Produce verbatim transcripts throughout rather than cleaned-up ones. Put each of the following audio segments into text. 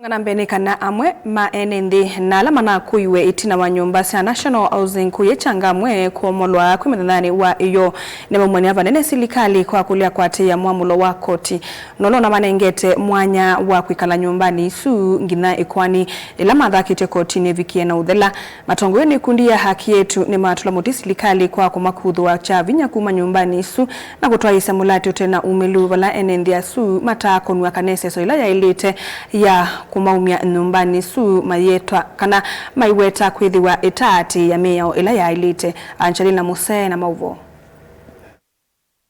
Ngana mbee nĩ kana amwe ma ene nthĩ na ala manakũiwe ĩtina wa nyũmba sya National Housing kũya Changamwe kwomolwa kwĩ mũthenyanĩ wa ĩyoo nĩmaumania vanene silikalĩ kwa kũlea kũatĩĩa mwamũlo wa koti. Nũndũ nĩmanengete mwanya wa kwĩkala nyũmbanĩ isu nginya ĩkoani ĩla mathakĩtye kotinĩ ĩvikie na ũthela. Matongoew'e nĩ ikundi ya Haki Yetu nĩmatũla mũtĩ silikalĩ kwa kũmakuthũa kya vinya kuma nyũmbanĩ isu na kũtwaĩĩsya mũlatĩ ũte na umĩlu, vala ene nthĩ asu mataa kũnw'a kana ĩseso ĩla yaĩlĩte ya kũmaumya nyũmbanĩ isu mayĩtwa kana maiweta kwĩthĩwa ĩtaatĩĩa mĩao ĩla yaĩlĩte. Angelina Musee na maũvoo.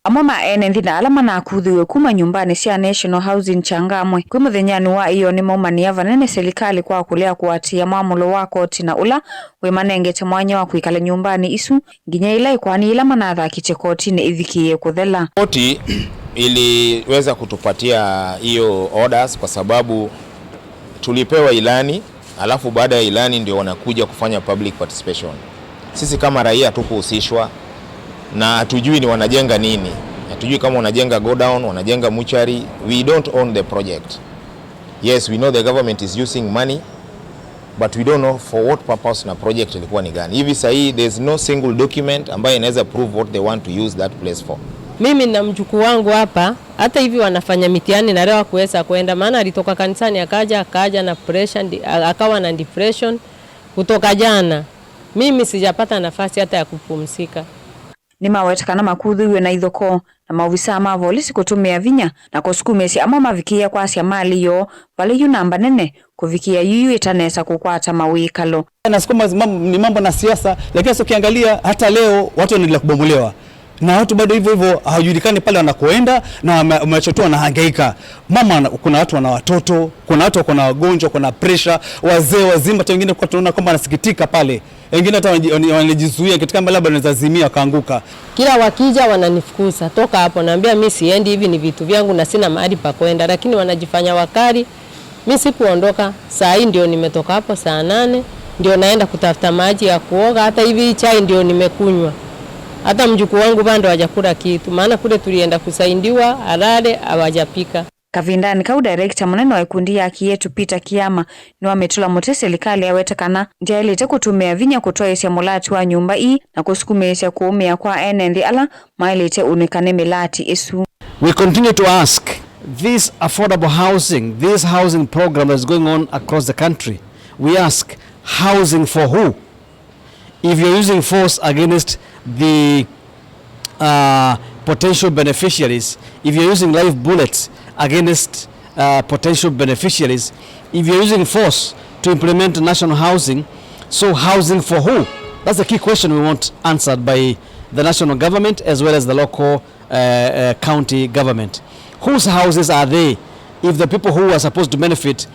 Amwe ma ene nthĩ na ala manakuthĩwe kuma nyũmbanĩ sya National Housing Changamwe kwĩ mũthenyanĩ wa ĩyoo nĩmaumanĩa vanene silikalĩ kwa kũlea kũatĩĩa mwamũlo wa koti na ũla wĩmanengete mwanya wa kwĩkala nyũmbanĩ isu nginya ĩla ĩkoani ĩla manathakĩtye kotinĩ ĩvikĩĩe kũthela. Koti iliweza kutupatia hiyo orders kwa sababu tulipewa ilani, alafu baada ya ilani ndio wanakuja kufanya public participation. Sisi kama raia hatukuhusishwa na hatujui ni wanajenga nini. Hatujui kama wanajenga godown, wanajenga mortuary. We don't own the project. Yes, we know the government is using money, but we don't know for what purpose na project ilikuwa ni gani. Hivi sahii, there's no single document ambayo inaweza prove what they want to use that place for. Mimi na mjukuu wangu hapa, hata hivi wanafanya mitihani na leo hakuweza kwenda, maana alitoka kanisani akaja, akaja na pressure, ndi-, a-, akawa na depression kutoka jana. Mimi sijapata nafasi hata ya kupumzika. Nĩmaweta kana makuthĩw'e na ithokoo na maovisaa ma volisi kũtũmĩa vinya na kũsukumĩĩsya amwe mavikĩĩa kwasya malĩ yoo valĩ yu namba nene kũvikĩĩa yuyu ĩtanesa kũkwata mawĩkalo. Nasukuma mam-, ni mambo na siasa, lakini sasa ukiangalia hata leo watu wanaendelea kubomolewa. Na watu bado hivyo hivyo hawajulikani pale wanakoenda na wame-, wameachwa tu wanahangaika. Mama ana-, kuna watu wana watoto, kuna watu wako na wagonjwa, kuna pressure, wazee wazima, hata wengine kwa tunaona kwamba wanasikitika pale. Wengine hata wanaji-, wanajizuia katika kwamba labda wanaweza zimia wakaanguka. Kila wakija wananifukuza, "Toka hapo." Naambia, "Mi siendi, hivi ni vitu vyangu na sina mahali pa kwenda." Lakini wanajifanya wakali. Mi sikuondoka, saa hii ndio nimetoka hapo saa nane, ndio naenda kutafuta maji ya kuoga, hata hivi hii chai ndio nimekunywa. Hata mjukuu wangu bado hajakula kitu, maana kule tulienda kusaidiwa, alale, hawajapika. Kavindanĩ kau, director mũnene wa ikundi ya Haki Yetu Peter Kiama nĩwamĩtũla mũtĩ silikalĩ awete kana ndyaĩlĩte kũtũmĩa vinya kũtwaĩĩsya mũlati wa nyũmba ii na kũsukumĩĩsya kũũmĩa kwa ene nthĩ ala maĩlĩte ũnĩka nĩ mĩlati ĩsu. We continue to ask, this affordable housing, this housing program that is going on across the country, we ask, housing for who? If you're using force against the, uh, potential beneficiaries, if you're using live bullets against, uh, potential beneficiaries, if you're using force to implement national housing, so housing for who? That's the key question we want answered by the national government as well as the local uh, uh, county government. Whose houses are they if the people who are supposed to benefit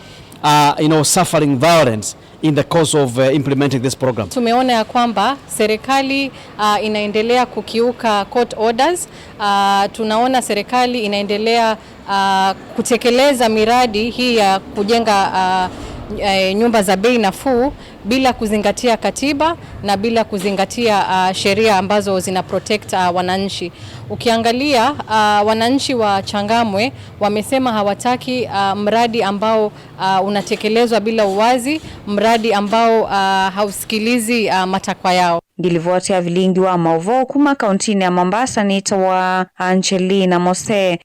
are, you know, suffering violence in the course of, uh, implementing this program? Tumeona ya kwamba serikali, uh, inaendelea kukiuka court orders. Uh, tunaona serikali inaendelea, uh, kutekeleza miradi hii ya kujenga, uh, eh, nyumba za bei nafuu bila kuzingatia katiba na bila kuzingatia, uh, sheria ambazo zina protect, uh, wananchi. Ukiangalia, uh, wananchi wa Changamwe wamesema hawataki, uh, mradi ambao, uh, unatekelezwa bila uwazi, mradi ambao, uh, hausikilizi, uh, matakwa yao. Ngilivoti ya vilingi wa maũvoo kuma kauntinĩ ya Mombasa nĩtawa Angelina Mose.